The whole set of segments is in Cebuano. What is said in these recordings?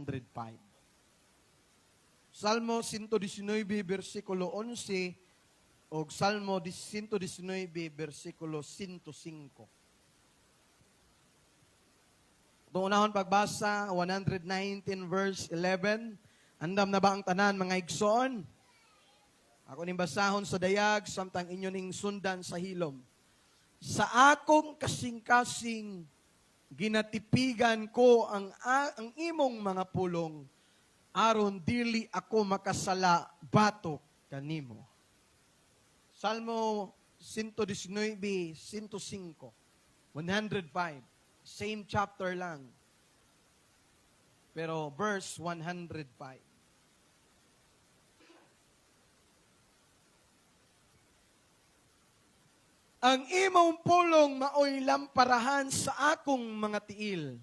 105. Salmo 119 versikulo 11 o Salmo 119 versikulo 105. Itong unahon pagbasa, 119 verse 11. Andam na ba ang tanan, mga igsoon? Ako ning basahon sa dayag, samtang inyo ning sundan sa hilom. Sa akong kasing-kasing, ginatipigan ko ang imong mga pulong, aron dili ako makasala batok kanimo. Salmo 119, 105, 105. Same chapter lang. Pero verse 105. Ang imong pulong maoy lamparahan sa akong mga tiil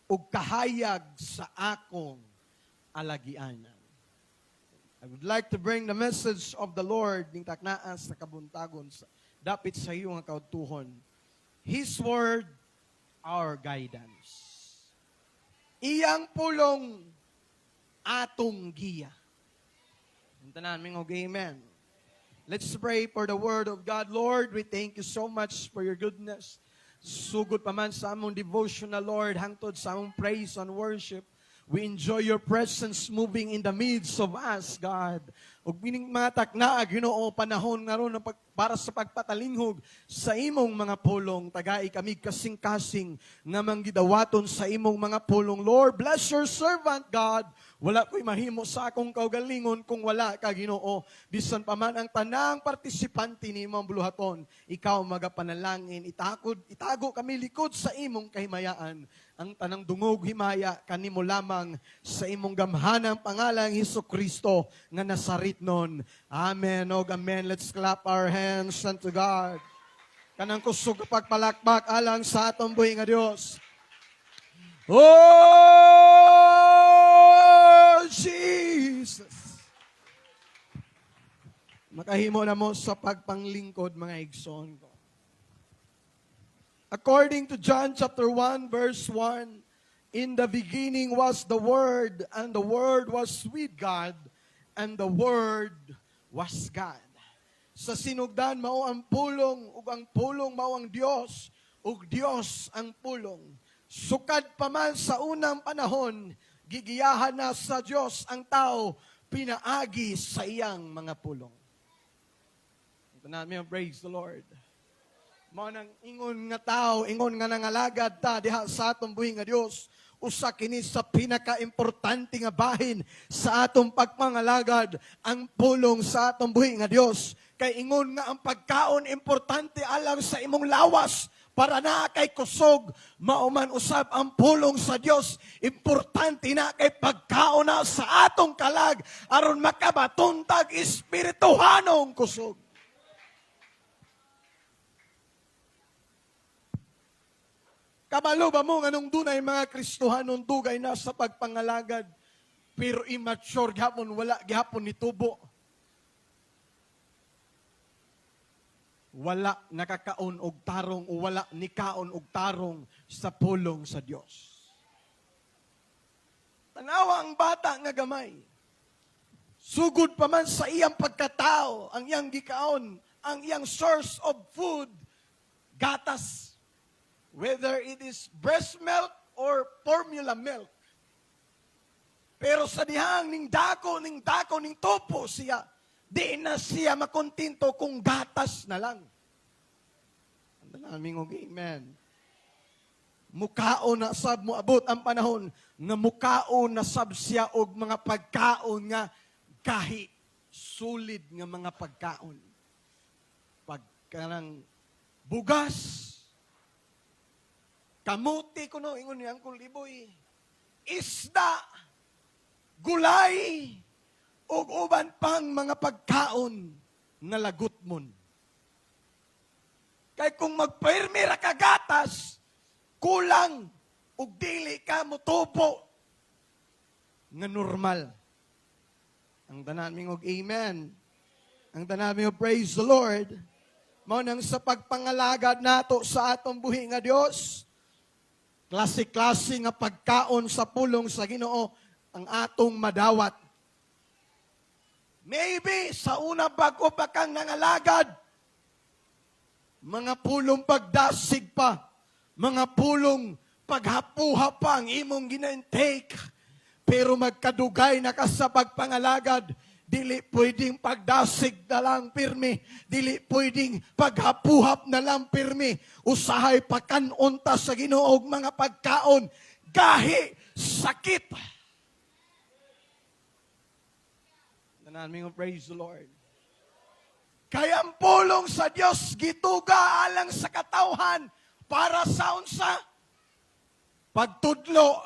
ug kahayag sa akong alagianan. I would like to bring the message of the Lord ning taknaa sa kabuntagon sa, dapit sa iyo nga kaudtuhon. His word, our guidance. Iyang pulong, atong giya. Ang tanan, mingog amen. Let's pray for the word of God. Lord, we thank you so much for your goodness. Sugod pa man sa among devotional, Lord, hangtod sa among praise and worship. We enjoy your presence moving in the midst of us, God. Ug mining mga taknaa, Ginoo, panahon nga ron para sa pagpatalinghog sa imong mga pulong. Tagai kami kasing-kasing nga manggidawaton sa imong mga pulong. Lord, bless your servant, God. Wala ko'y mahimo sa akong kaugalingon kung wala ka, Ginoo. Bisan pa man ang tanang partisipante ni imong buluhaton, ikaw magapanalangin, itago kami likod sa imong kahimayaan. Ang tanang dungog himaya kanimo lamang sa imong gamhanang pangalang Hesus Kristo nga Nazaretnon. Amen og amen. Let's clap our hands unto God. Kanang kusog pagpalakpak alang sa atong buhi nga Dios. Oh, Jesus! Makahimo na mo sa pagpanglingkod, mga igsoon ko. According to John chapter 1 verse 1, "In the beginning was the Word, and the Word was with God, and the Word was God." Sa sinugdan mao ang pulong, ug ang pulong mao ang Dios, ug Dios ang pulong. Sukad pa man sa unang panahon, gigiyahan na sa Dios ang tao pinaagi sa iyang mga pulong. Ito namin, praise the Lord. Mao nang ingon nga tao, ingon nga nangalagad ta diha sa atong buhi nga Dios, usa kini sa pinakaimportante nga bahin sa atong pagpangalagad, ang pulong sa atong buhi nga Dios. Kay ingon nga ang pagkaon importante alang sa imong lawas para na kay kusog, mao man usab ang pulong sa Dios importante na kay pagkaon na sa atong kalag aron makabaton tag espirituhanong kusog. Kabalo ba mo nganong dunay mga Kristohanon dugay na sa pagpangalagad pero immature gihapon, wala gihapon ni tubo? Wala nakakaon og tarong o wala nikaon og tarong sa pulong sa Dios. Tanawa ang bata nga gamay. Sugod pa man sa iyang pagkatao, ang iyang gikaon, ang iyang source of food, gatas. Whether it is breast milk or formula milk. Pero sa dihang ning dako, ning dako, ning topo siya, di na siya makontento kung gatas na lang. Ang naming og amen. Mukao na sab, moabot ang panahon nga mukao na sab siya og mga pagkaon nga gahi, solid nga mga pagkaon. Pagkanang bugas, kamuti kuno, ingon ni Uncle Liboy, isda, gulay, ug uban pang mga pagkaon nga lagot mon. Kay kung magpirmi ra ka gatas, kulang ug dili ka motubo nga normal. Ang tanan mingog amen. Ang tanan mingog praise the Lord. Mao nang sa pagpangalagad nato sa atong buhi nga Dios, klase-klase nga pagkaon sa pulong sa Ginoo Ang atong madawat. Maybe sa una, bago pa kang nangalagad, mga pulong pagdasig pa, mga pulong paghapuha pa ang imong gina-intake. Pero magkadugay na ka sa pagpangalagad, dili pwedeng pagdasig na lang pirmi. Dili pwedeng paghapuhap na lang pirmi. Usahay pakanon ta sa Ginoo og mga pagkaon. Gahi, sakit. Tanan mingon, "Praise the Lord." Kaya ang pulong sa Dios gituga alang sa katawhan para sa unsa? Pagtudlo,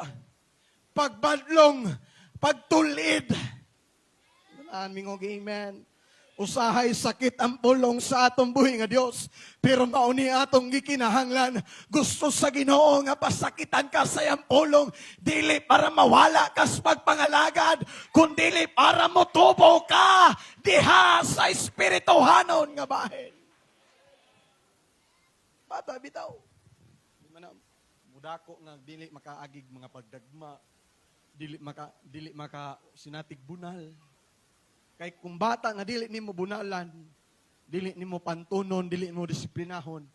pagbadlong, pagtulid. Tanan mingon, "Amen." Usahay sakit ang pulong sa atong buhi nga Dios, pero mao ni atong gikinahanglan. Gusto sa Ginoo nga pasakitan ka sa iyang pulong, dili para mawala ka sa pagpangalagad, kundili para motubo ka diha sa espirituhanon nga bahin. Bata bitaw. Di man na mudako nga dili makaagig mga pagdagma, dili maka sinatig bunal. Kay kung bata nga dili nimo bunalan, dili nimo pantunon, dili nimo disiplinahon,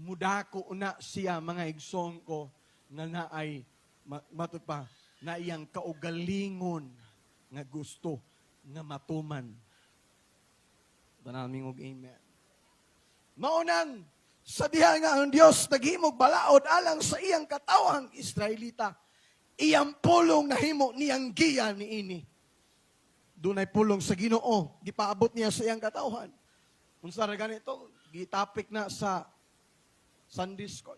mudako na siya, mga igsoon ko, nga naay matud pa na iyang kaugalingon nga gusto nga matuman. Tanan og "Amen." Mao nang sa diha nga ang Dios naghimog balaod alang sa iyang katawhang Israelita, iyang pulong nahimo niyang giya niini. Dunay pulong sa Ginoo, gipaabot niya sa iyang katawhan. Unsa ra ganito, gitapik na sa Sunday school.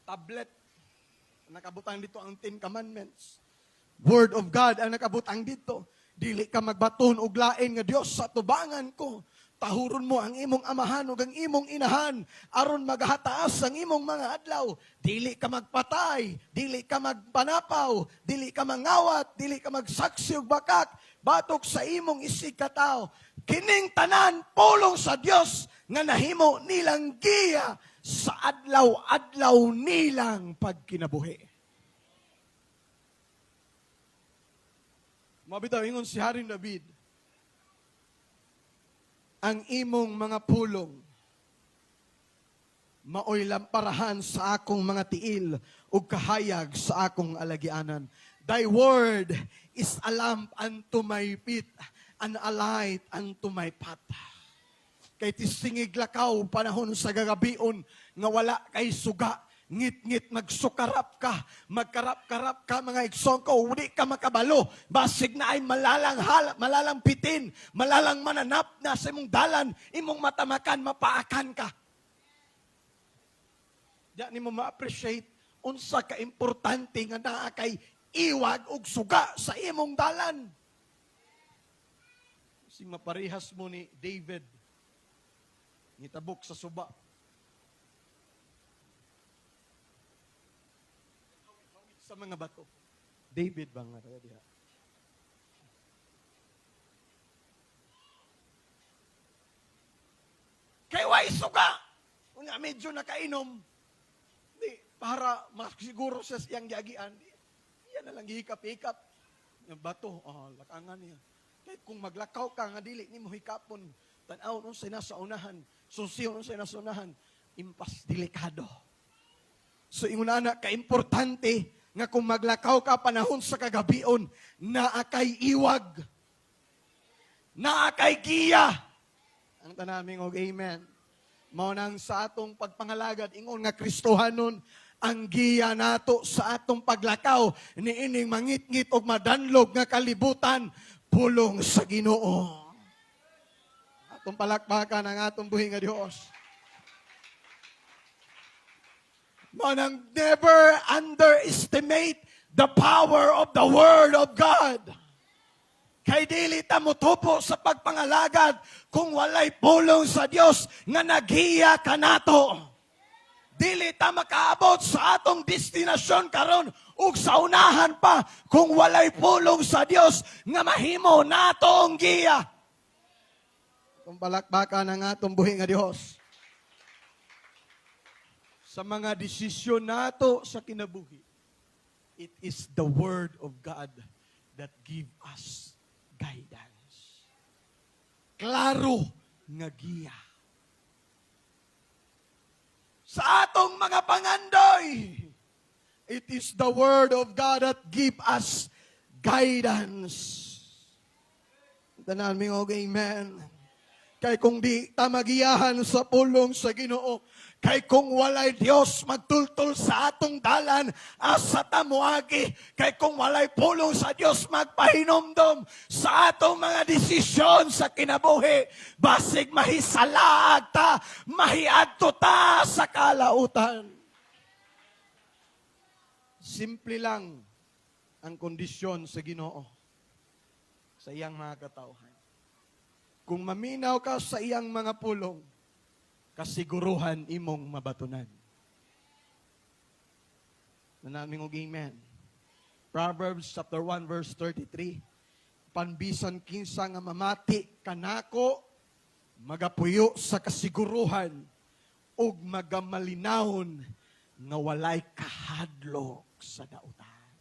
Tablet. Nakabutang dito ang Ten Commandments. Word of God ang nakabutang dito. Dili ka magbaton og lain nga Dios sa tubangan ko. Tahuron mo ang imong amahan ug ang imong inahan aron maghataas ang imong mga adlaw. Dili ka magpatay, dili ka magpanapaw, dili ka mangawat, dili ka magsaksi og bakak batok sa imong isig katawo. Kining tanan pulong sa Dios nga nahimo nilang giya sa adlaw-adlaw nilang pagkinabuhi. Mabitaw ingon si Haring David, "Ang imong mga pulong maoy lamparahan sa akong mga tiil ug kahayag sa akong alagianan." Thy word is a lamp unto my feet and a light unto my path. Kay tisingig lakaw panahon sa gagabion nga wala kay suga, ngit-ngit magsukarap ka, magkarap-karap ka, mga igsoon ko, hindi ka makabalo. Basig na ay malalang hala, malalang pitin, malalang mananap na sa imong dalan, imong matamakan, mapaakan ka. Diya nimo ma-appreciate unsa ka importante nga naa kay iwag og suga sa imong dalan. Sing maparehas mo ni David, nitabok sa suba. Sa mga bato. David ba nga kaya diha? Kay way suga. Unya medyo nakainom. Di, para masiguro sa siyang giagian. Di, iya na lang gihikap-hikap. Yung bato, oh, lakangan niya. Kay kung maglakaw ka nga dili nimo hikapon, tan-aw unsay nasa unahan, susiyon unsay nasa unahan, impas delikado. So ingon ana ka-importante nga kung maglakaw ka panahon sa kagabion, naa kay iwag. Naa kay giya. Ang tanaming og "Amen." Mao nang sa atong pagpangalagad, ingon nga Kristohanon, ang giya nato sa atong paglakaw niining mangitngit og madanlog nga kalibutan, pulong sa Ginoo. Atong palakpakan ang atong buhi nga Dios. Mao nang never underestimate the power of the Word of God. Kay dili ta motubo sa pagpangalagad kung walay pulong sa Dios nga naghiya kanato. Dili ta makaabot sa atong destinasyon karon ug sa unahan pa kung walay pulong sa Dios nga mahimo nato ang giya. Kung palakpakan ang atong buhi nga Dios. Sa mga desisyon nato sa kinabuhi, It is the Word of God that give us guidance. Klaro nga giya. Sa atong mga pangandoy, it is the Word of God that give us guidance. Tanan mi og amen. Kay kung di ta magiyahan sa pulong sa Ginoo, kay kung walay Dios magtultol sa atong dalan, asa ta moagi? Kay kung walay pulong sa Dios magpahinomdom sa atong mga desisyon sa kinabuhi, basig mahisalaag ta, mahiadto ta sa kalautan. Simple lang ang kondisyon sa Ginoo sa iyang mga katawhan. Kung maminaw ka sa iyang mga pulong, kasiguruhan imong mabatunan. Nanaming og amen. Proverbs chapter 1 verse 33. "Apan bisan kinsa nga mamati kanako magapuyo sa kasiguruhan ug magamalinawon nga walay kahadlok sa dautan."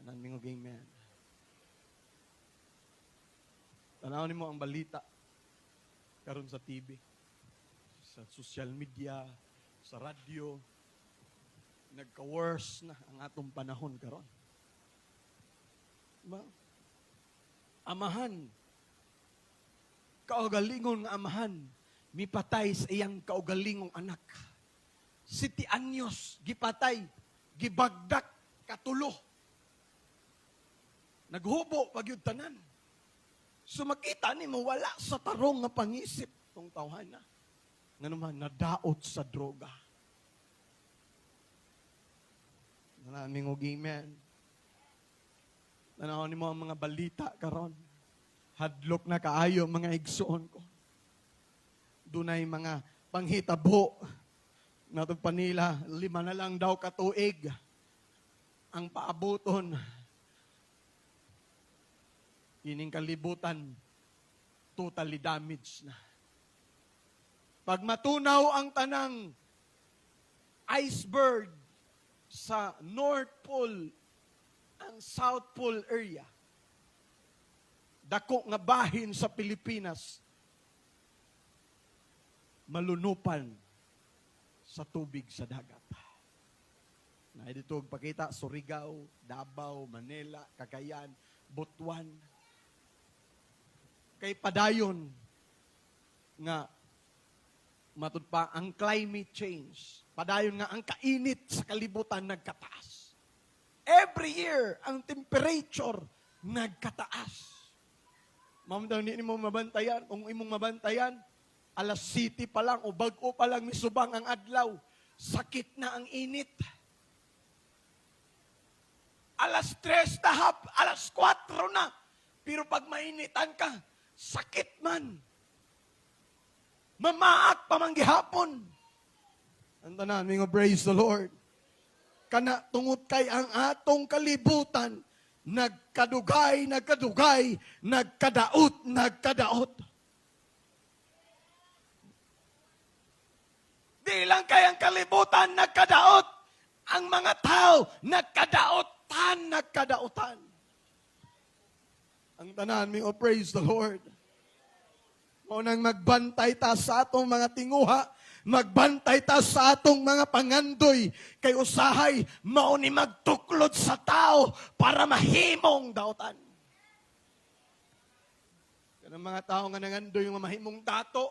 Tanan og amen. Tanaw nimo ang balita karon sa TV, sa social media, sa radyo, nagka-worse na ang atong panahon karon. Ba? Amahan, kaugalingon nga amahan, mipatay sa iyang kaugalingong anak. 7 anyos, gipatay, gibagdak, katulo. Naghubo pa gyud tanan. So makita nimo, wala sa tarong nga pangisip tong tawhana. Nga naman nadaot sa droga. Maraming og amen. Tanaw nimo ang mga balita karon. Hadlok na kaayo, mga igsoon ko. Dunay mga panghitabo. Nato pa nila, 5 na lang daw katuig ang paabuton. Ining kalibutan, totally damaged na. Pag matunaw ang tanang iceberg sa North Pole ang South Pole area, dako nga bahin sa Pilipinas, malunupan sa tubig sa dagat. Na dito pakita Surigao, Davao, Manila, Cagayan, Butuan. Kay padayon nga matud pa ang climate change. Padayon nga ang kainit sa kalibutan nagkataas. Every year, ang temperature nagkataas. Ma'am daw, hindi mo mabantayan. Kung imong mabantayan, alas 7 pa lang o bag-o pa lang misubang ang adlaw, sakit na ang init. Alas 3 na hap, alas 4 na. Pero pag mainitan ka, sakit man. Mamaak pa man gihapon. Ang tanan, mingo, praise the Lord. Kana tungod kay ang atong kalibutan, nagkadugay, nagkadugay, nagkadaot, nagkadaot. Di lang kay ang kalibutan nagkadaot, ang mga tao nagkadaotan, nagkadaotan. Ang tanan, mingo, praise the Lord. Mao nang magbantay ta sa atong mga tinguha, magbantay ta sa atong mga pangandoy, kay usahay mao ni magtuklod sa tao para mahimong dautan. Kanang mga tao nga nangandoy nga mahimong dato,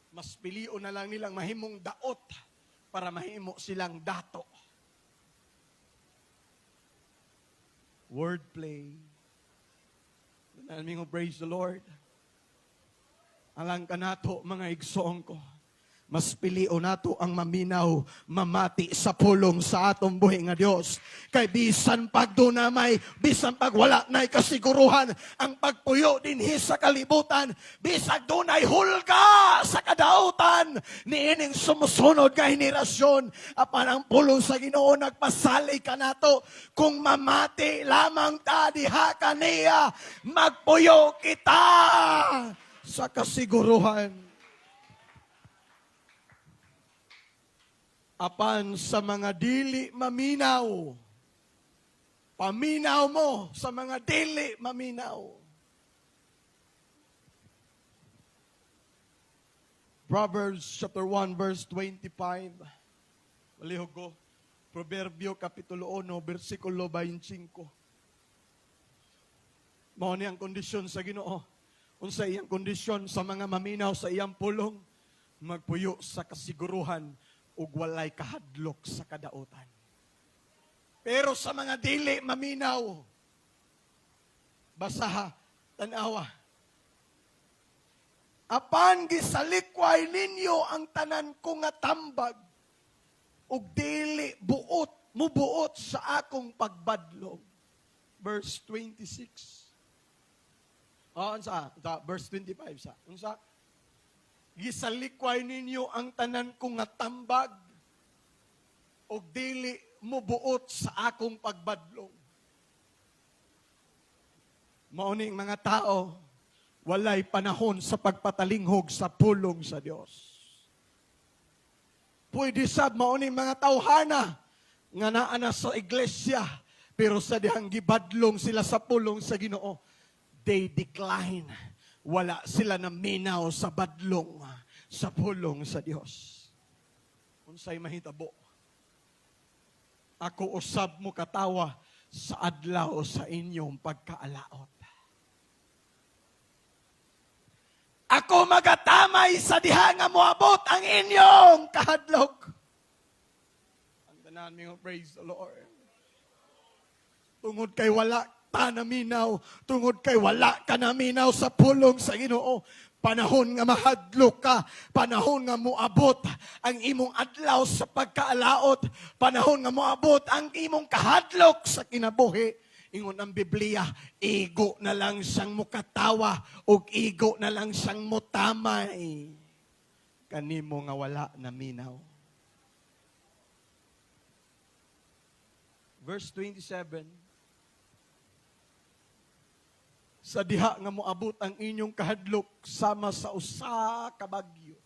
mas pilion na lang nilang mahimong daot para mahimo silang dato. Wordplay. Tanan, praise the Lord. Alang kanato, mga igsoon ko, mas pilio nato ang maminaw, mamati sa pulong sa atong buhi nga Dios. Kay bisan pag dunamay, bisan pag wala na'y kasiguruhan, ang pagpuyo dinhi sa kalibutan, bisag dunay hulga sa kadautan, niining sumusunod nga henerasyon, apan ang pulong sa Ginoo nagpasalig kanato, kung mamati lamang ta diha kaniya, magpuyo kita sa kasiguruhan. Apan sa mga dili maminaw, paminaw mo sa mga dili maminaw. Proverbs chapter 1 verse 25. Palihog ko. Proverbio kapitulo 1 versikulo 25. Mao ni ang kondisyon sa Ginoo. Unsa iyang kondisyon sa mga maminaw sa iyang pulong? Magpuyo sa kasiguruhan ug walay kahadlok sa kadautan. Pero sa mga dili maminaw, basaha, tanawa. Apan gisalikway ninyo ang tanan ko nga tambag ug dili buot mubuot sa akong pagbadlong. Verse 26. Oh, unsa? Unsa? Verse 25 sa. Unsa? Gisalikway ninyo ang tanan ko nga tambag ug dili mubuot sa akong pagbadlong. Mao ning mga tao walay panahon sa pagpatalinghog sa pulong sa Dios. Pwede sab mao ning mga tawhana nga naa na sa iglesia, pero sa dihang gibadlong sila sa pulong sa Ginoo, they decline. Wala sila naminaw sa badlong sa pulong sa Dios. Unsay mahitabo? Ako usab mo katawa sa adlaw sa inyong pagkaalaot. Ako magatamay sa diha nga moabot ang inyong kahadlok. Ang tanan mingon, praise the Lord. Tungod kay wala ta naminaw, tungod kay wala ka naminaw sa pulong sa Ginoo, panahon nga mahadlok ka, panahon nga moabot ang imong adlaw sa pagkaalaot, panahon nga moabot ang imong kahadlok sa kinabuhi. Ingon ang Biblia, igo na lang siyang mukatawa ug igo na lang siyang mutamay kanimo nga wala naminaw. Verse 27, sa diha nga moabot ang inyong kahadlok sama sa usa ka bagyo,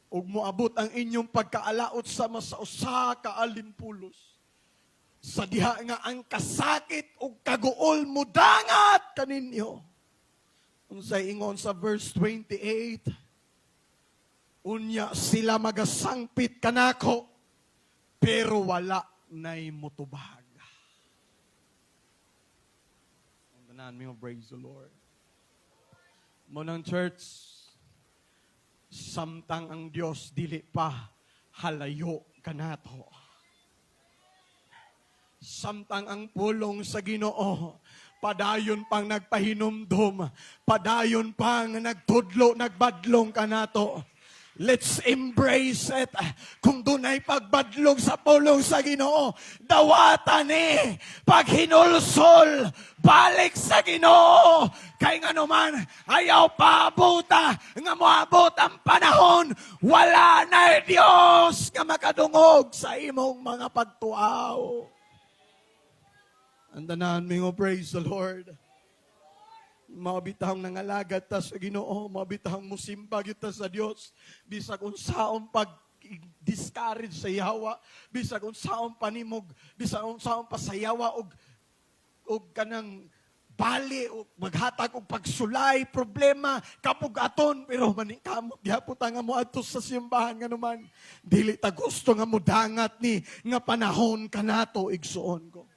ug moabot ang inyong pagkaalaot sama sa usa ka alimpulos, sa diha nga ang kasakit ug kaguol mudangat kaninyo. Unsay ingon sa verse 28? Unya sila magasangpit kanako, pero wala nay mutubag. Ang tanan mi, praise the Lord. Mo ng church, samtang ang Dios dili pa halayo kanato. Samtang ang pulong sa Ginoo, padayon pang nagpahinumdum, padayon pang nagtudlo, nagbadlong kanato. Let's embrace it. Kung dunay pagbadlong sa pulong sa Ginoo, dawatan ni paghinulsol, balik sa Ginoo. Kay nganuman, ayaw paabuta nga moabot ang panahon, wala na Dios nga makadungog sa imong mga pagtuaw. Ang tanan mingo, praise the Lord. Mabitahong nangalagad ta sa Ginoo, mabitahong musimba gyud ta sa Dios, bisag unsaon pag discourage sa yawa, bisag unsaon panimog, bisag unsaon pasayawa og og kanang bali og maghatag og pagsulay, problema, kabugaton, pero maningkamot gyapon ta nga moadto sa simbahan nganuman dili ta gusto nga modangat ni nga panahon kanato, igsuon ko.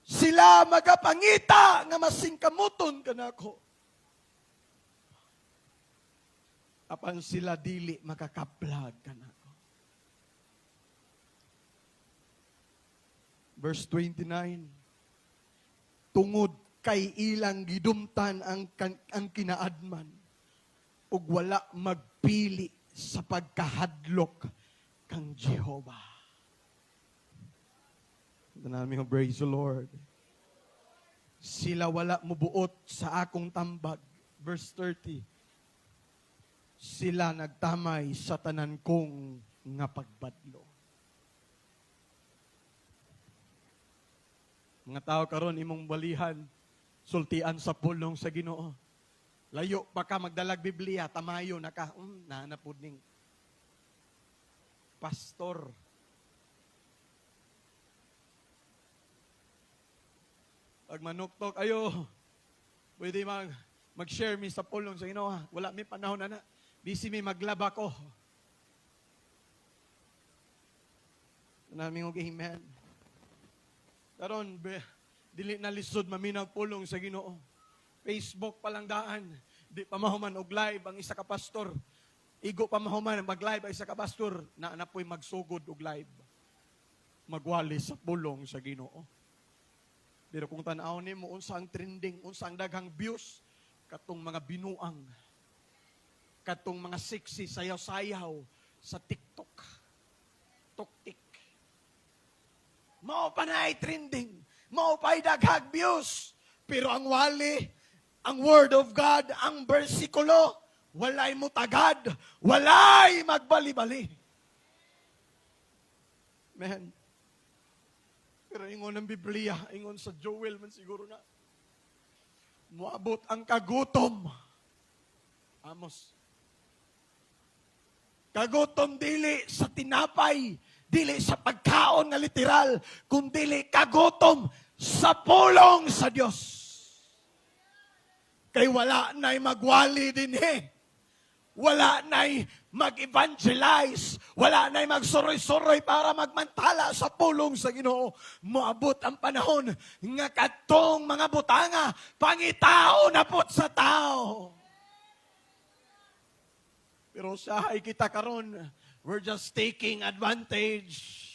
Sila magapangita nga masingkamuton kanako. Apan sila dili makakaplag kanako. Verse 29, tungod kay ilang gidumtan ang kinaadman ug wala magpili sa pagkahadlok kang Jehova. Tanan mi, praise the Lord. Sila wala mubuot sa akong tambag. Verse 30, sila nagtamay sa tanan kong nga pagbadlo. Mga tao karon imong balihan, sultian sa pulong sa Ginoo. Layo pa ka magdalag Biblia, tamayo na ka. Naa pod ning pastor. Pag manuktok, ayo, pwede mag-share mi sa pulong sa Ginoo. Wala mi panahon na na. Busy mi maglaba ko. Namin og amen. Karon dili na lisod maminaw pulong sa Ginoo. Facebook pa lang daan. Di pa mahuman og live ang isa ka pastor. Igo pa mahuman mag-live ang isa ka pastor na na po'y magsugod og live. Magwali sa pulong sa Ginoo. Pero kung tan-aw nimo unsa ang trending, unsa ang daghang views, katong mga binuang, katong mga sexy sayaw-sayaw sa TikTok. Tuktik. Mao pa na ay trending, mao pa ay daghang views. Pero ang wali, ang Word of God, ang bersikulo, walay mutagad, walay magbali-bali. Man. Pero ingon ng Biblia, ingon sa Joel man siguro na, muabot ang kagutom. Amos. Kagutom dili sa tinapay, dili sa pagkaon nga literal, kundili kagutom sa pulong sa Dios. Kay wala na'y magwali dinhi. Wala na'y mag-evangelize. Wala na'y magsuroy-suroy para magmantala sa pulong sa Ginoo. Moabot ang panahon nga kadtong mga butanga pangitao na pud sa tao. Pero sa kita karon, we're just taking advantage.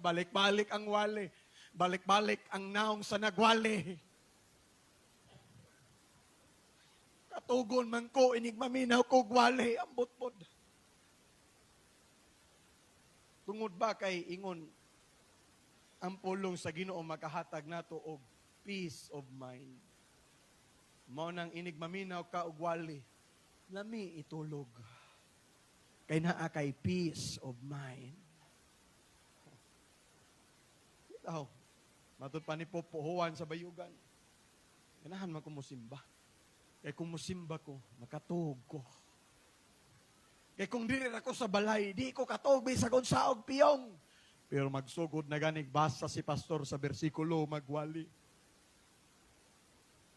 Balik-balik ang wali. Balik-balik ang naong sa nagwali. Katugon man ko, inig maminaw ko gwali, ang butbod. Tungod ba kay ingon, ang pulong sa Ginoo makahatag nato og peace of mind. Mao nang inig maminaw ka og wali, lami itulog. Kay naa kay peace of mind. Itaw, matud pa ni Popo Juan sa Bayugan. Ganahan man ko mosimba. Kay kung musimba ko, makatuog ko. Kay kung dili ra ko sa balay, di ko katuog bisag unsa og piyong. Pero magsugod na ganig basa si pastor sa bersikulo, magwali.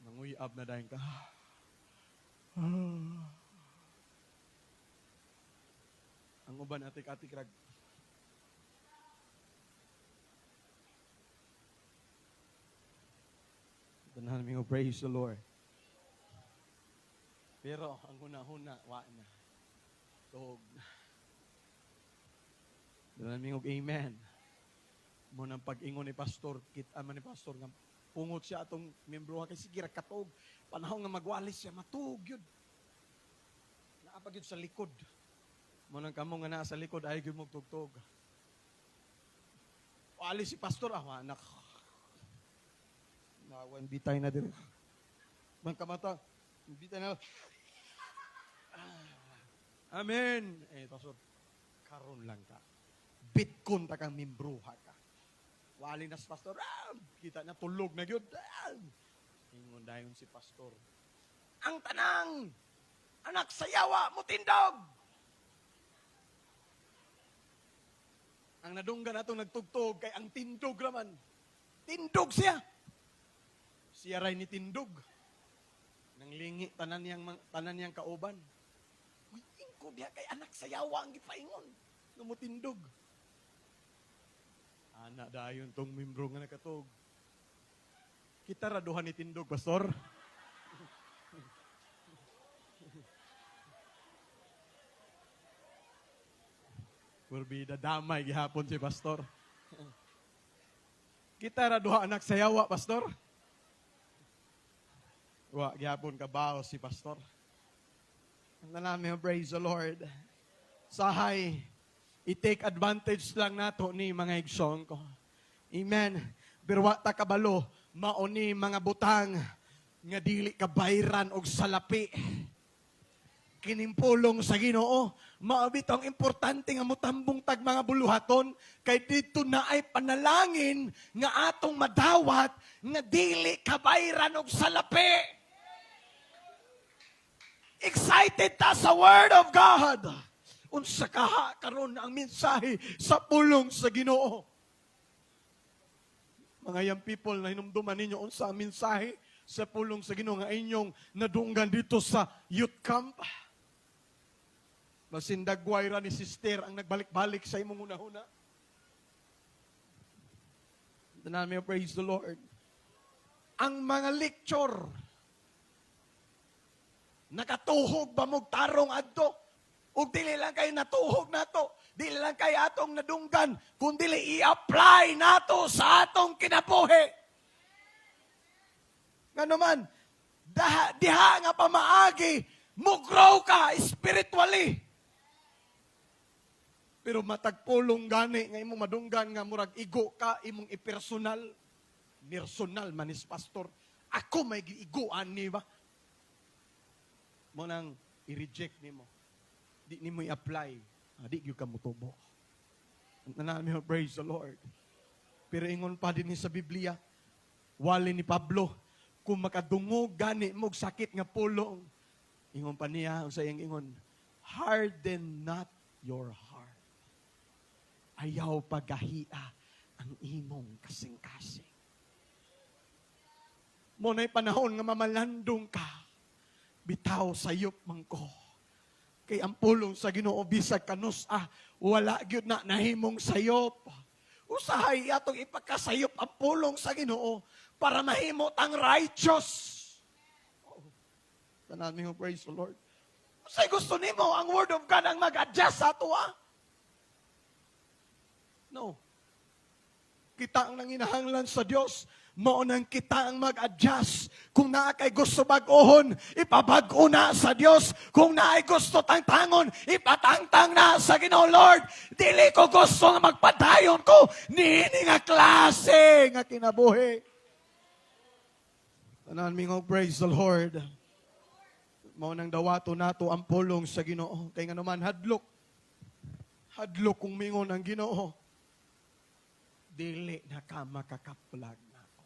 Manguyab na dayon ka. Ang uban atik-atik rag. Tanan mi praise the Lord. Pero ang huna-huna, wa na. Tuog na. Tanan mi og amen. Mo nang pag-ingon ni pastor, kita man ni pastor nga pungot siya atong membro kay sige ra katuog. Panahon nga magwalis siya, matuog yun. Naa pa gyud sa likod. Mo nang kamo nga naa sa likod ay gyud mo tugtog. Wali si pastor, ah, anak. Nawan bitay na diri. Man kamata, bitay na. Amen. Pastor, karon lang ka. Bitkon ta kang membruha ka. Wali na si pastor. Kita na tulog na gyud. Ingon dayon si pastor. Ang tanang anak sa yawa mutindog. Ang nadunggan atong nagtugtog kay ang tindog raman. Tindog siya. Siya ray ni tindog. Nanglingi tanan niyang kauban. Uy, ingko diha kay anak sa yawa ang gipaingon. Namutindog. Ana dayon tong membro nga nakatug. Kita ra duha ni tindog, pastor. Kurbida damay gihapon si pastor. Kita ra duha anak sa yawa, pastor. Wa gihapon kabaw si pastor. Nanami, praise the Lord. Sahay, i-take advantage lang nato ni mga igsoon ko. Amen. Pero wa ta kabalo, mao ni mga butang nga dili kabayran og salapi. Kining pulong sa Ginoo, mao bitaw ang importante nga motambong tag mga buluhaton kay didto na ay panalangin nga atong madawat nga dili kabayran og salapi. Excited ta sa Word of God. Unsa kaha karon ang mensahe sa pulong sa Ginoo. Mga young people, na hinumduman ninyo unsa ang mensahe sa pulong sa Ginoo nga inyong nadunggan dito sa youth camp? Basin dagway ra ni sister ang nagbalik-balik sa imong hunahuna. Tanan, praise the Lord. Ang mga lecture, nakatuhog ba mog tarong adto? Ug dili lang kay natuhog nato, dili lang kay atong nadunggan, kun dili i-apply nato sa atong kinabuhi. Ngano man, diha nga pamaagi, mo grow ka spiritually. Pero matag pulong gani nga imong madunggan nga murag igo ka, imong ipersonal. Personal manis, pastor. Ako may giiguan ni ba? Mao nang i-reject nimo. Di nimo i-apply. Ah, di gyud ka motubo. Tanan, praise the Lord. Pero ingon pa din sa Biblia, wali ni Pablo, kung makadungog gani mo og sakit nga pulong, ingon pa niya, ang sayang ingon, "Harden not your heart." Ayaw pagahia ang imong kasing-kasing. Mao na'y panahon nga mamalandong ka, bitaw sayop man ko. Kay ang pulong sa Ginoo bisag kanus-a, wala gyud na nahimong sayop. Usahay atong ipakasayop ang pulong sa Ginoo para mahimo tang righteous. Oh. Tanan mo, praise the Lord. Unsay gusto nimo, ang Word of God ang mag-adjust sa ato, ah? No. Kita ang nanginahanglan sa Dios, mao nang kita ang mag-adjust. Kung naa kay gusto bag-ohon, ipabag-o na sa Dios. Kung naay gusto tangtangon, ipatangtang na sa Ginoo. Lord, dili ko gusto nga magpadayon ko niini nga klase nga kinabuhi. Tanan mingo, praise the Lord. Mao nang dawato nato ang pulong sa Ginoo. Kay nga naman hadlok. Hadlok kung mingon ang Ginoo. Dili na ka makakaplag nako.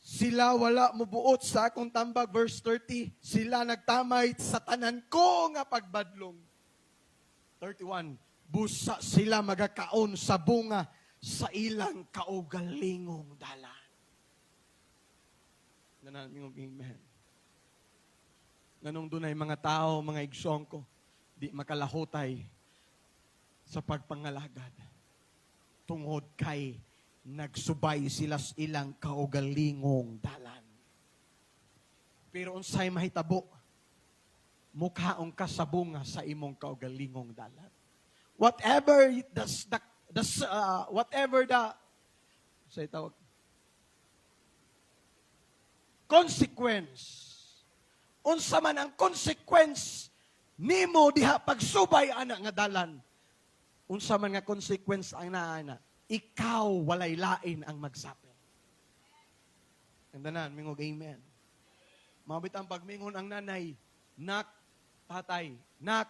Sila wala mubuot sa akong tambag, verse 30. Sila nagtamay sa tanan ko nga pagbadlong. 31. Busa sila magakaon sa bunga sa ilang kaugalingong dalan. Tanan mingong amen. Nganong dunay mga tao, mga igsoon ko, di makalahutay sa pagpangalagad? Tungod kay nagsubay sila sa ilang kaugalingong dalan. Pero unsay mahitabo? Mukaon ka sa bunga sa imong kaugalingong dalan. Whatever the say tawag consequence, unsa man ang consequence nimo diha pagsubay ana nga dalan, unsa man nga consequence ang naa, ikaw walay lain ang magsapil. Ang tanan, mingog amen. Mabit ang pagmingon ang nanay, "Nak, tatay, nak,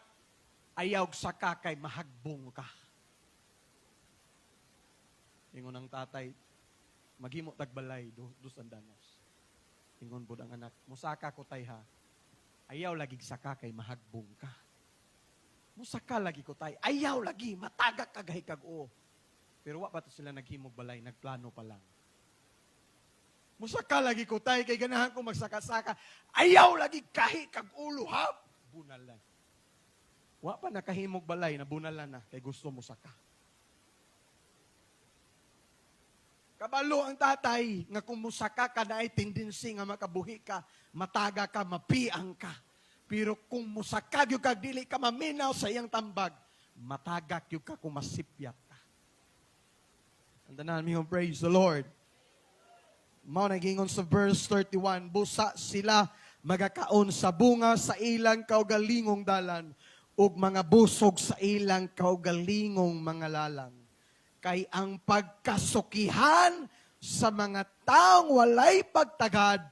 ayaw saka kay mahagbong ka." Ingon ang tatay, "Maghimo tagbalay, dos andanos." Ingon pud ang anak, "Musaka ko, tay, ha." "Ayaw lagi saka kay mahagbong ka." "Musaka lagi ko, tay." "Ayaw lagi, matagak ka gahi kag o." Pero wa pa to sila naghimog balay, nagplano pa lang. "Musaka lagi ko, tay, kay ganahan ko magsaka-saka." "Ayaw lagi, kahi kag ulo ha." Bunalan. Wa pa nakahimog balay, nabunalan na kay gusto mo saka. Kabalo ang tatay nga kung musaka ka na ay tendency nga makabuhi ka, mataga ka, mapiang ka. Pero kung musaka gyud ka, dili ka maminaw sa iyang tambag, matagak gyud ka kung masipyat ka. And tanan mi, praise the Lord. Mao na gingon sa verse 31, busa sila magakaon sa bunga sa ilang kaugalingong dalan ug mga busog sa ilang kaugalingong mga lalang. Kay ang pagkasukihan sa mga taong walay pagtagad,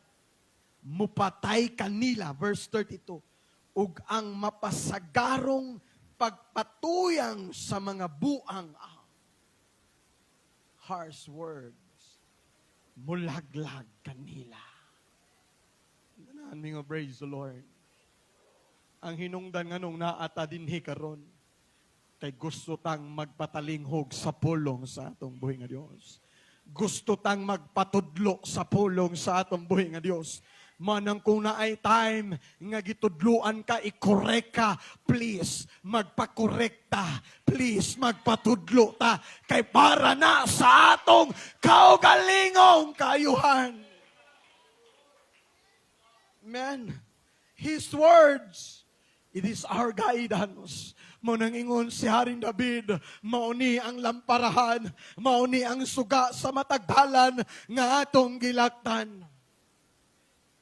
mupatay kanila. Verse 32, ug ang mapasagarong pagpatuyang sa mga buang, harsh words, mulaglag kanila. Tanan mingo, "Praise the Lord." Ang hinungdan nganong naa ta dinhi karon kay gusto tang magpatalinghog sa pulong sa atong buhi nga Dios. Gusto tang magpatudlo sa pulong sa atong buhi nga Dios. Manang kung naay time nga gitudluan ka, i-correct ka, please, magpa-correct ta. Please, magpatudlo ta. Kay para na sa atong kaugalingong kaayuhan. Man, His words, it is our guidance. Mao nang ingon si Haring David, "Mauni ang lamparahan, mauni ang suga sa matag dalan nga atong gilaktan."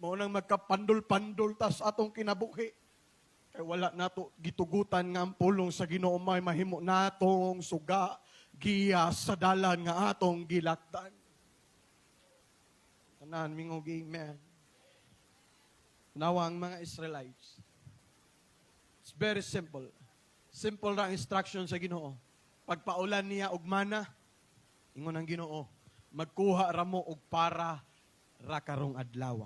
Mao nang magkapandol-pandol ta sa atong kinabuhi. Kay wala nato gitugutan nga ang pulong sa Ginoo may mahimo natong suga, giya sa dalan nga atong gilaktan. Tanan mingog, "Amen." Nawa ang mga Israelites. It's very simple. Simple ra ang instruction sa Ginoo. Pagpaulan niya og mana, ingon ang Ginoo, "Magkuha ra mo og para ra karong adlaw."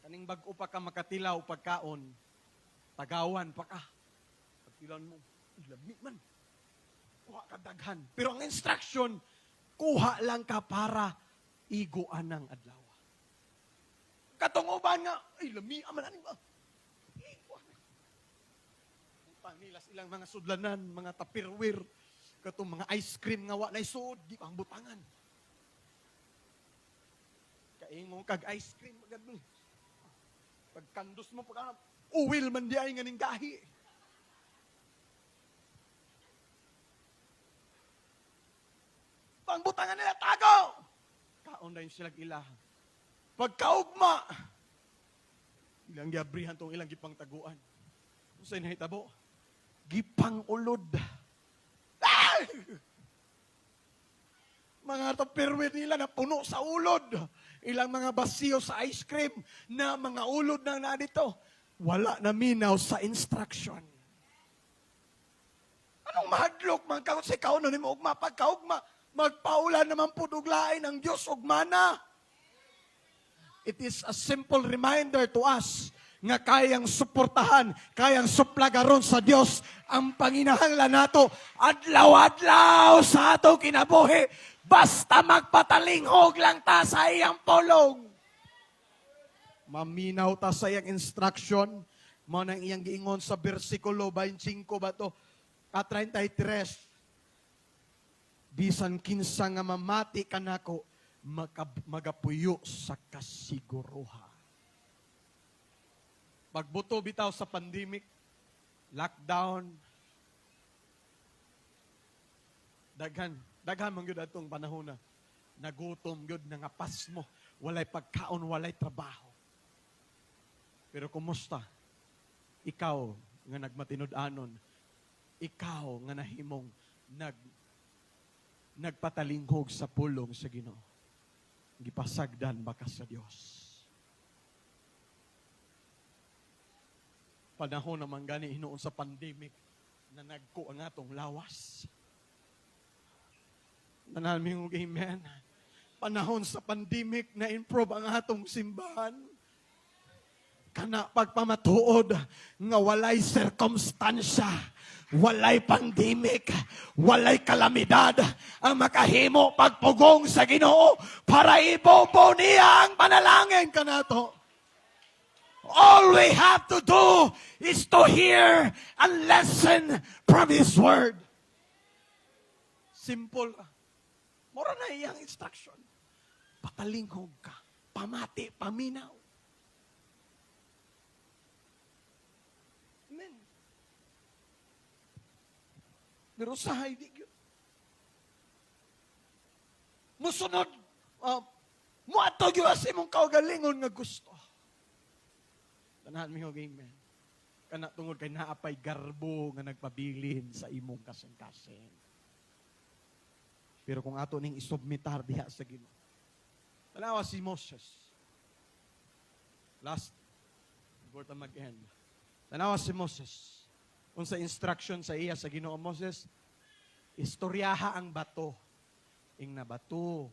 Kaning bag-o pa ka makatilaw pagkaon, tagawan pa ka. Pagtilaw mo, lami man. Kuha ka daghan. Pero ang instruction, kuha lang ka para iguan ng adlaw. Katong uban nga, ay, lami man ani ba? Iguan. Butang nila silang mga sudlanan, mga Tupperware, katong mga ice cream nga wa na isuod, di pa ang butangan. Kaingon kag ice cream, magad mo. Pagkandos mo, pag uwil man di ay nga ning gahi. Pangbutangan nila, tago! Kaon na yun sila ila. Pagkaugma, ilang giabrihan tong ilang gipangtaguan. Unsay nahitabo? Gipang ulod. Ay! Mga Tupperware nila na puno sa ulod. Ilang mga basiyo sa ice cream na mga ulod na na dito. Wala na minaw sa instruction. Anong mahadlok man ka sa ikaw no nimo ugma pagkaugma, magpaulan naman pud og lain ang Dios og mana. It is a simple reminder to us nga kayang suportahan, kayang suplagaron sa Dios ang panginahanglan nato adlaw-adlaw sa ato kinabuhi basta magpatalinghog lang ta sa iyang pulong. Maminaw ta sa iyang instruction, mao nang iyang giingon sa bersikulo 25 ba to? At 33. "Bisan kinsa nga mamati kanako, magapuyo sa kasiguruhan." Pagbuto bitaw sa pandemic, lockdown, daghan, daghan man gyud atong panahon na nagutom gyud, nangapas mo, walay pagkaon, walay trabaho. Pero kumusta? Ikaw nga nagmatinud-anon, ikaw nga nahimong nagpatalinghog sa pulong sa Ginoo. Gipasagdan ba ka sa Dios? Panahon naman gani hinuon sa pandemic na nagko ang atong lawas. Tanan og "Amen." Panahon sa pandemic na improve ang atong simbahan. Kana pagpamatuod nga walay sirkumstansya, walay pandemic, walay kalamidad ang makahimo pagpugong sa Ginoo para ibobo niya ang panalangin kanato. All we have to do is to hear and listen from His Word. Simple. Mura na iyang instruction. Patalinghog ka. Pamati, paminaw. Amen. Pero sa di gyud. Musunod, muadto gyud sa imong kaugalingon nga gusto. Tanahan mi og "Amen." Kana tungod kay naapay garbo nga nagpabilin sa imong kasing-kasing. Pero kung ato ning isubmitar diha sa Ginoo. Tanawa si Moses. Last, before ta mag-end. Tanawa si Moses. Unsa instruction sa iya sa Ginoo, "Moses, istoryaha ang bato." Ing na bato.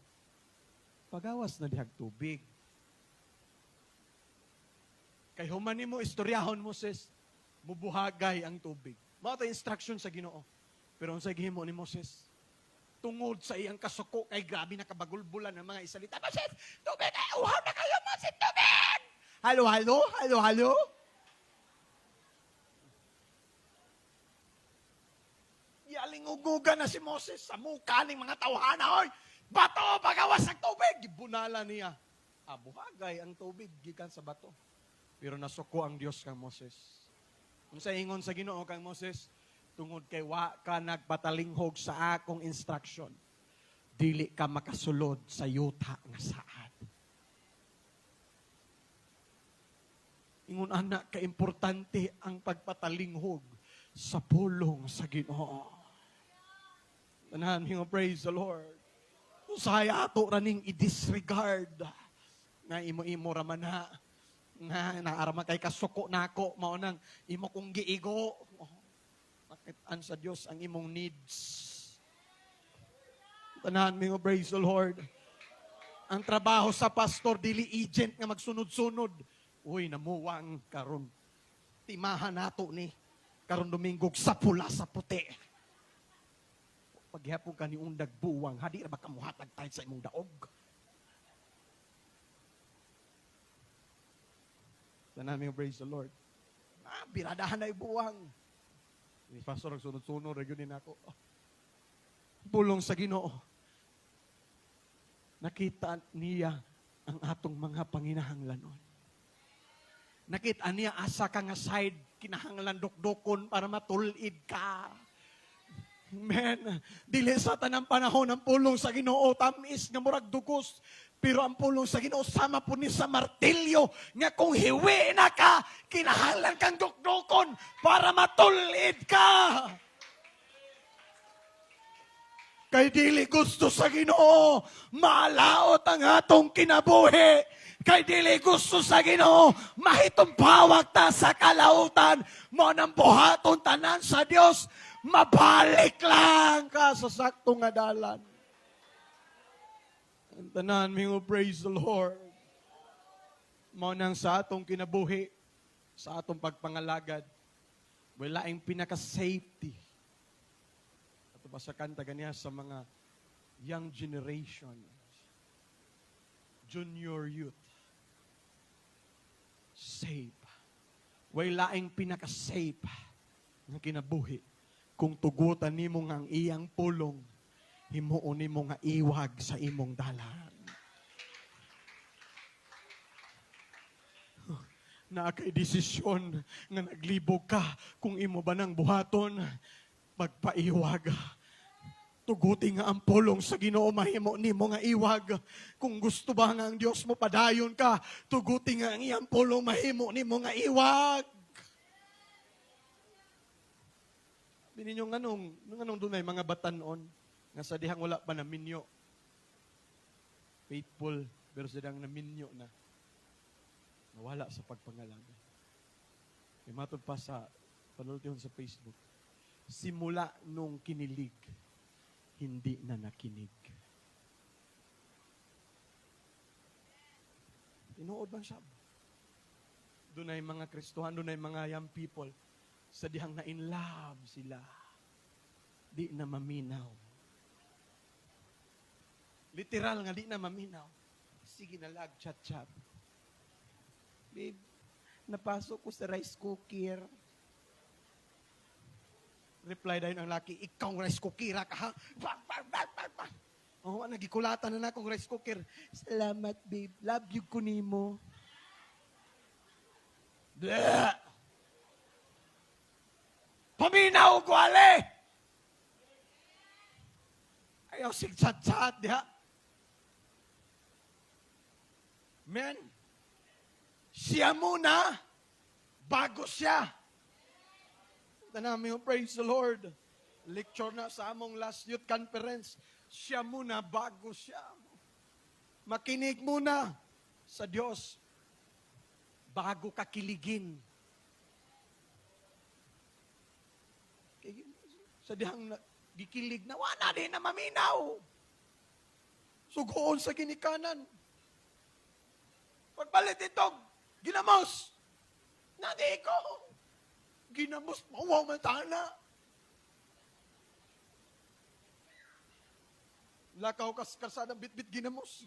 Pagawas na dihag tubig. Kay human nimo istoryahon, Moses, mubuhagay ang tubig. Mao to instruction sa Ginoo. Pero unsay gihimo ni Moses? Tungod sa iyang kasuko kay grabe na kabagulbulan ang mga Israelita. "Moses, tubig! Ay, uhaw na kayo, Moses, tubig! Halo, halo, halo, halo." Gialingugugan na si Moses sa mukha ng mga tawhana. "Oy, bato, pagawas ang tubig!" Gibunala niya. Ah, buhagay ang tubig gikan sa bato. Pero nasuko ang Dios kang Moses. Unsa ingon sa Ginoo kang Moses? "Tungod kay wa ka nagpatalinghog sa akong instruction, dili ka makasulod sa yuta nga saad." Ingon ana ka-importante ang pagpatalinghog sa pulong sa Ginoo. Tanan nga praise the Lord. Usahay ato raning i-disregard nga imo-imo ra man ha. Nga naara man kay kasuko nako mao nang imo kong giigo. Makitaan sa Dios ang imong needs. Tanan mi nga praise the Lord. Ang trabaho sa pastor dili agent nga magsunod-sunod. "Uy, namuwang karon. Timahan nato ni karon Domingo sa pula sa puti." Paghihapon ka ni undag buwang, hadi ra ba ka muhatag tayo sa imong daog? Tanan mi nga praise the Lord. Ah, biradahan na ibuwang. Ni pastor sunod-sunod ra gyud ni nako. Pulong sa Ginoo. Nakita niya ang atong mga panginahanglanon. Nakita niya asa ka nga side kinahanglan dukdukon para matulid ka. Amen. Dili sa tanang panahon ang pulong sa Ginoo tamis nga murag dugos. Pero ang pulong sa Ginoo sama po ni sa martilyo nga kung hiwi na ka, kinahanglan kang dukdukon para matulid ka. Kay dili gusto sa Ginoo, maalaot ang atong kinabuhi. Kay dili gusto sa Ginoo, mahitumpawag ta sa kalautan. Mao nang buhaton tanan sa Dios, mabalik lang ka sa sakto nga dalan. Ang tanan, mingo, praise the Lord. Mao nang sa atong kinabuhi, sa atong pagpangalagad, wala ang pinaka-safety. Ato ba sa kanta ganiya sa mga young generation, junior youth, safe. Wala ang pinaka-safe nga kinabuhi kung tugutan nimo nga ang iyang pulong, himuon nimo nga iwag sa imong dalan. Naa kay desisyon nga naglibog ka kung imo ba nang buhaton, pagpaiwag. Tuguti nga ang pulong sa Ginoo mahimo nimo nga iwag. Kung gusto ba nga ang Dios mo padayon ka, tuguti nga ang iyang pulong mahimo nimo nga iwag. Sabi ninyo nganong dunay mga batanon nga sa dihang wala pa naminyo. Faithful, pero sa dihang naminyo na. Nawala sa pagpangalaga. May matod pa sa panultihon sa Facebook. Simula nung kinilig, hindi na nakinig. Tinuod bang siya? Dunay mga Kristohan, dunay mga young people, sa dihang na in love sila, di na maminaw. Literal nga, di na maminaw. Sige na lag, chat-chat. "Babe, napasok ko sa rice cooker." Reply dayon ang laki, "Ikaw rice cooker ka, ha? Bang, bang, bang, bang, bang. Oh, nagikulatan na akong rice cooker." "Salamat, babe. Love you ko nimo." Bleh! Paminaw ko, ale! Ayaw sig chat-chat, diha. Men, siya muna, bago siya. Tanami, praise the Lord. Lecture na sa among last youth conference. Siya muna, bago siya. Makinig muna sa Diyos bago ka kiligin. Sa dihang gikilig na, wala din na maminaw. Sugoon sa ginikanan. Pagpalit ito, ginamos. Nadi ko. Ginamos, mauwaw man tana. Lakaw kas karsada bit-bit ginamos.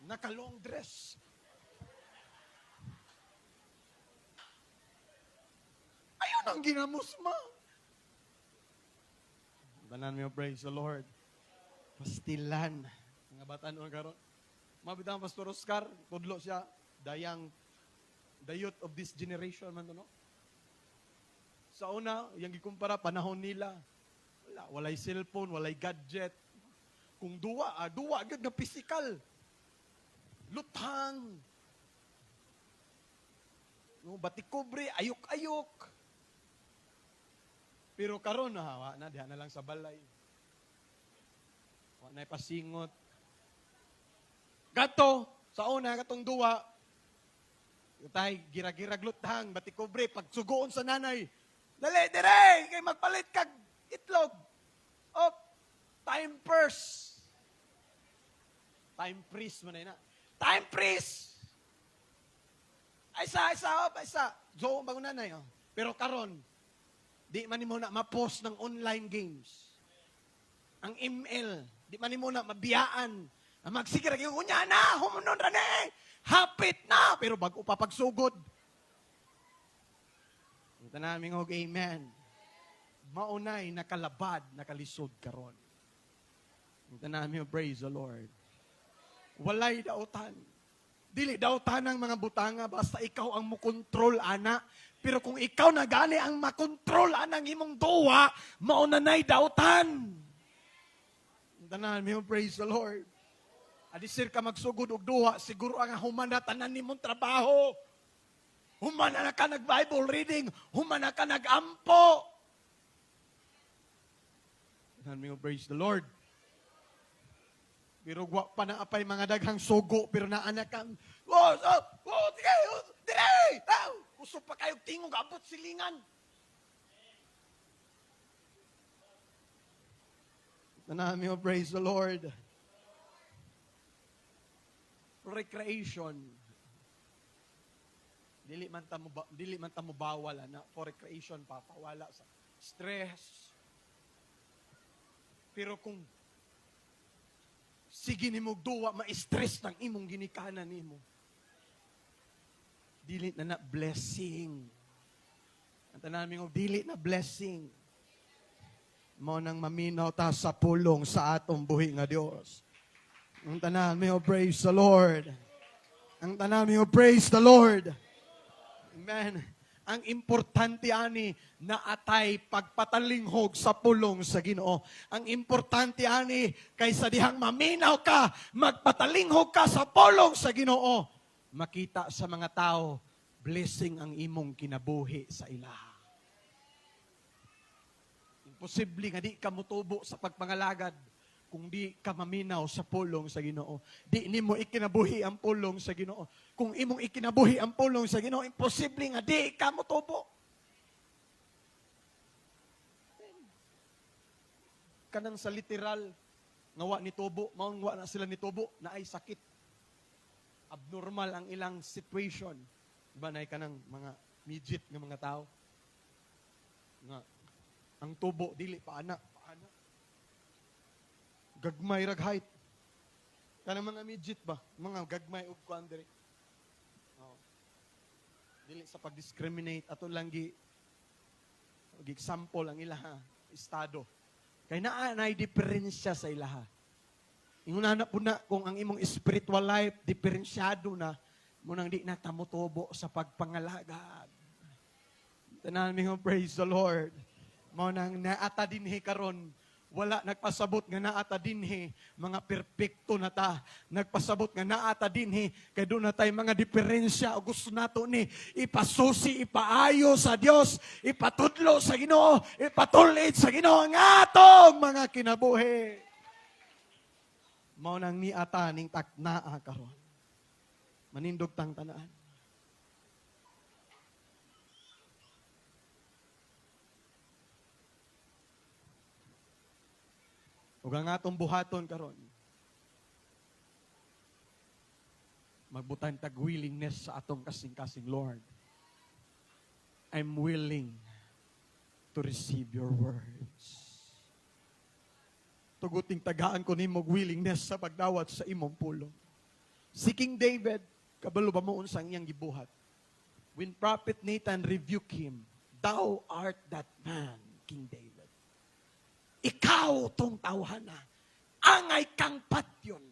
Naka-long dress. Ayun ang ginamos, ma. Tanan mo, praise the Lord. Pastilan. Mga bata noon karon. Mabitang Pastor Oscar, tudlo siya, dayang, the youth of this generation man to, no? Sa una, yung gikumpara, panahon nila, wala, walay cellphone, walay gadget. Kung duwa, duwa, agad na physical. Lutang. No, batikobre, ayok-ayok. Pero karon na, wa na, diha na lang sa balay. Wa na pasingot. Gato, sa una, katong duwa, tay, gira-girag lutang, batikobre, pagsugoon sa nanay, dali, dire, kay magpalit kag itlog. Op, time purse. Time freeze man na. Time freeze! Ay sa, ay sa, op, ay sa. So, bago nanay, oh. Pero karon, di man nimo na ma-post ng online games. Ang ML, di man nimo na mabiyaan. Ang magsigir, yung unya na, humunon ra ni. Hapit na, pero bago pa pagsugod. Ang tanan og amen. Maunay nakalabad, nakalisod karon. Ang tanan praise the Lord. Walay dautan. Dili dautan ang mga butanga, basta ikaw ang mukontrol, ana. Pero kung ikaw na gani ang makontrol anang imong duwa, mauna na'y dautan. Ang tanan praise the Lord. Adisir ka magsugod og duha, siguro ang humana tanan nimong trabaho. Humana na ka nag-Bible reading, humana ka nag-ampo. Tanan mo, praise the Lord. Pero wa pa na apay mga daghang sugo, pero naa na kang, oh, oh, oh, sige, oh, dire, oh, gusto pa kayo tingog, abot silingan. Tanan mo, praise the Lord. Recreation. Dili man ta mo dili man ta mo bawal ana for recreation, papawala sa stress. Pero kung sige nimo duwa, ma-stress ng imong ginikanan nimo. Dili na na blessing. Ang tanan mi dili na blessing. Mao nang maminaw ta sa pulong sa atong buhi nga Dios. Ang tanan mi praise the Lord. Ang tanan mi praise the Lord. Amen. Ang importante ani na atay pagpatalinghog sa pulong sa Ginoo. Ang importante ani kaysa dihang maminaw ka, magpatalinghog ka sa pulong sa Ginoo. Makita sa mga tao, blessing ang imong kinabuhi sa ilaha. Imposible nga di ka motubo sa pagpangalagad kung di ka maminaw sa pulong sa Ginoo. Di nimo ikinabuhi ang pulong sa Ginoo. Kung imong ikinabuhi ang pulong sa Ginoo, imposible nga di ka motubo. Kanang sa literal nga wa ni tubo, maong wa na sila ni tubo, naay sakit. Abnormal ang ilang situation. Diba naay kanang mga midget nga mga tao? Nga ang tubo dili pa ana. Gagmay rag height. Kanang mga midget ba? Mga gagmay og kuan diri. Oh. Dili sa pag-discriminate ato lang gi example ang ilaha estado. Kay naa nay diferensya sa ilaha. Ingon na po na kung ang imong spiritual life diferensyado na mo nang di na tamutubo sa pagpangalagad. Tanan mi praise the Lord. Mao nang naata dinhi karon. Wala nagpasabot nga naata dinhi, mga perpekto na ta. Nagpasabot nga naata dinhi, kay doon na tayo mga diferensya. O gusto nato ni ipasusi, ipaayo sa Dios, ipatudlo sa Ginoo, ipatulid sa Ginoo ang atong mga kinabuhi. Mao nang niata ning taknaa karon. Manindog tang tanaan. Ug ang atong buhaton karon, magbutan tag willingness sa atong kasing-kasing, Lord. I'm willing to receive your words. Tuguting tagaan ko nimo willingness sa pagdawat sa imong pulong. Si King David, kabalo ba mo unsang iyang gibuhat? When Prophet Nathan rebuked him, "Thou art that man, King David. Ikaw tong tawhana, angay kang patyon."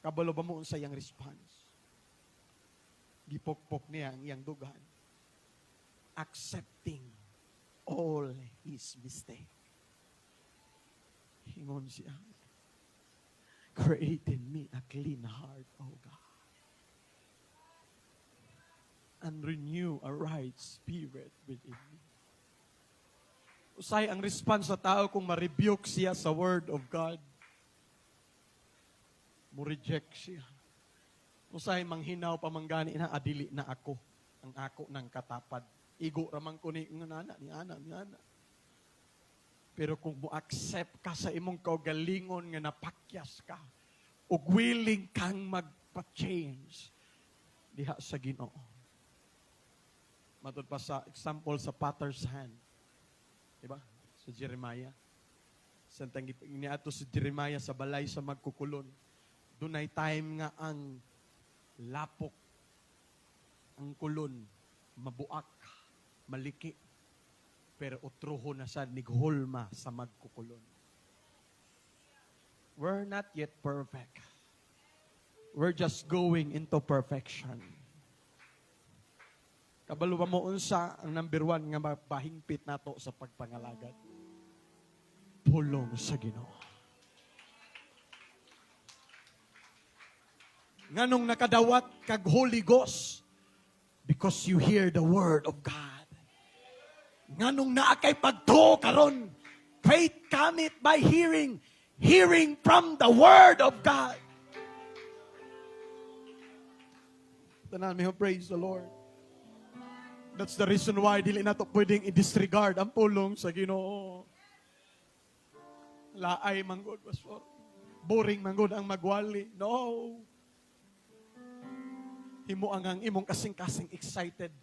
Kabalo ba mo unsa iyang response? Gipokpok niya ang iyang dughan. Accepting all his mistake. Ingon siya, "Create in me a clean heart, O God, and renew a right spirit within me." Usay ang response sa tao kung ma-rebuke siya sa Word of God. Mo-reject siya. Usay manghinaw pa man gani na adili na ako ang ako ng katapad. Igo raman ko ni nga nana, ni ana, ni ana. Pero kung mo accept ka sa imong kaugalingon nga napakyas ka, ug willing kang magpa-change diha sa Ginoo. Matud pa sa example sa potter's hand. Diba? Sa Jeremiah. Samtang niadto si Jeremiah sa balay sa magkukulon. Dunay time nga ang lapok, ang kulon, mabuak, maliki. Pero utroho na sad nighulma sa magkukulon. We're not yet perfect. We're just going into perfection. Kabalo ba mo unsa ang number one nga mapahingpit nato sa pagpangalagad? Pulong sa Ginoo. Nganong nakadawat kag Holy Ghost? Because you hear the word of God. Nganong naa kay pagtuo karon? Faith cometh by hearing, hearing from the word of God. Tanan mi, praise the Lord. That's the reason why dili nato pwedeng i-disregard ang pulong sa Ginoo. Laay manggod, pastor. Boring manggod ang magwali. No. Himo ang imong kasing-kasing excited.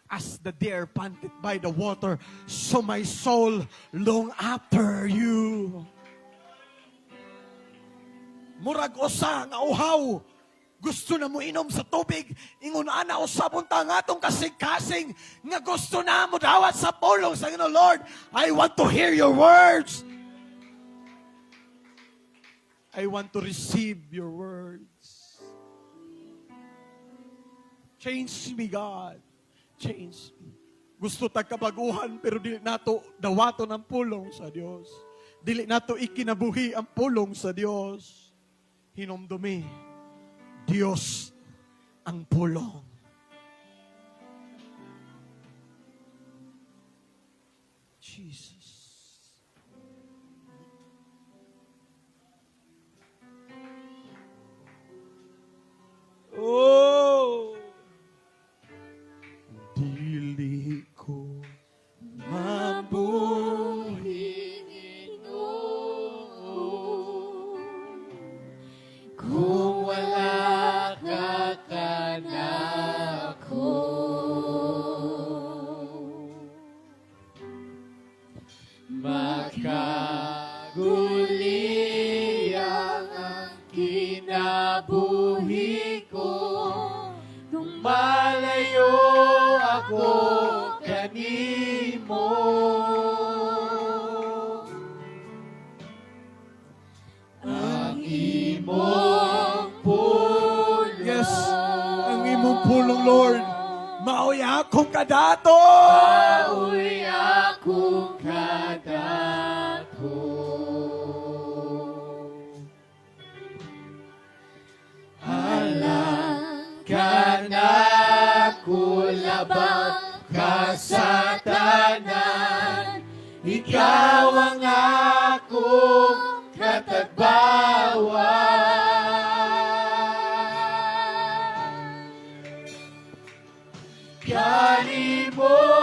As the deer panted by the water, so my soul long after you. Murag usa nga uhaw, gusto na mo inom sa tubig, ingon ana usab unta ang atong kasing-kasing nga gusto na mo dawat sa pulong sa Ginoo. Lord, I want to hear your words. I want to receive your words. Change me, God. Change me. Gusto tag kabaguhan pero dili nato dawaton ang pulong sa Dios. Dili nato ikinabuhi ang pulong sa Dios. Hinumdumi, Dios ang pulong. Jesus. Oh! Dili ko mabuhi, Ginoo, kung wala ka kanako. Makaguliyang ang kinabuhi ko, kung malayo ako kanimo. Ang imong pulong, Yes, ang imong pulong, Lord, maoy akong kadato. Maoy akong kadato. Alang kanako labang ka sa tanan, ikaw ang akong katagbawan. Kanimo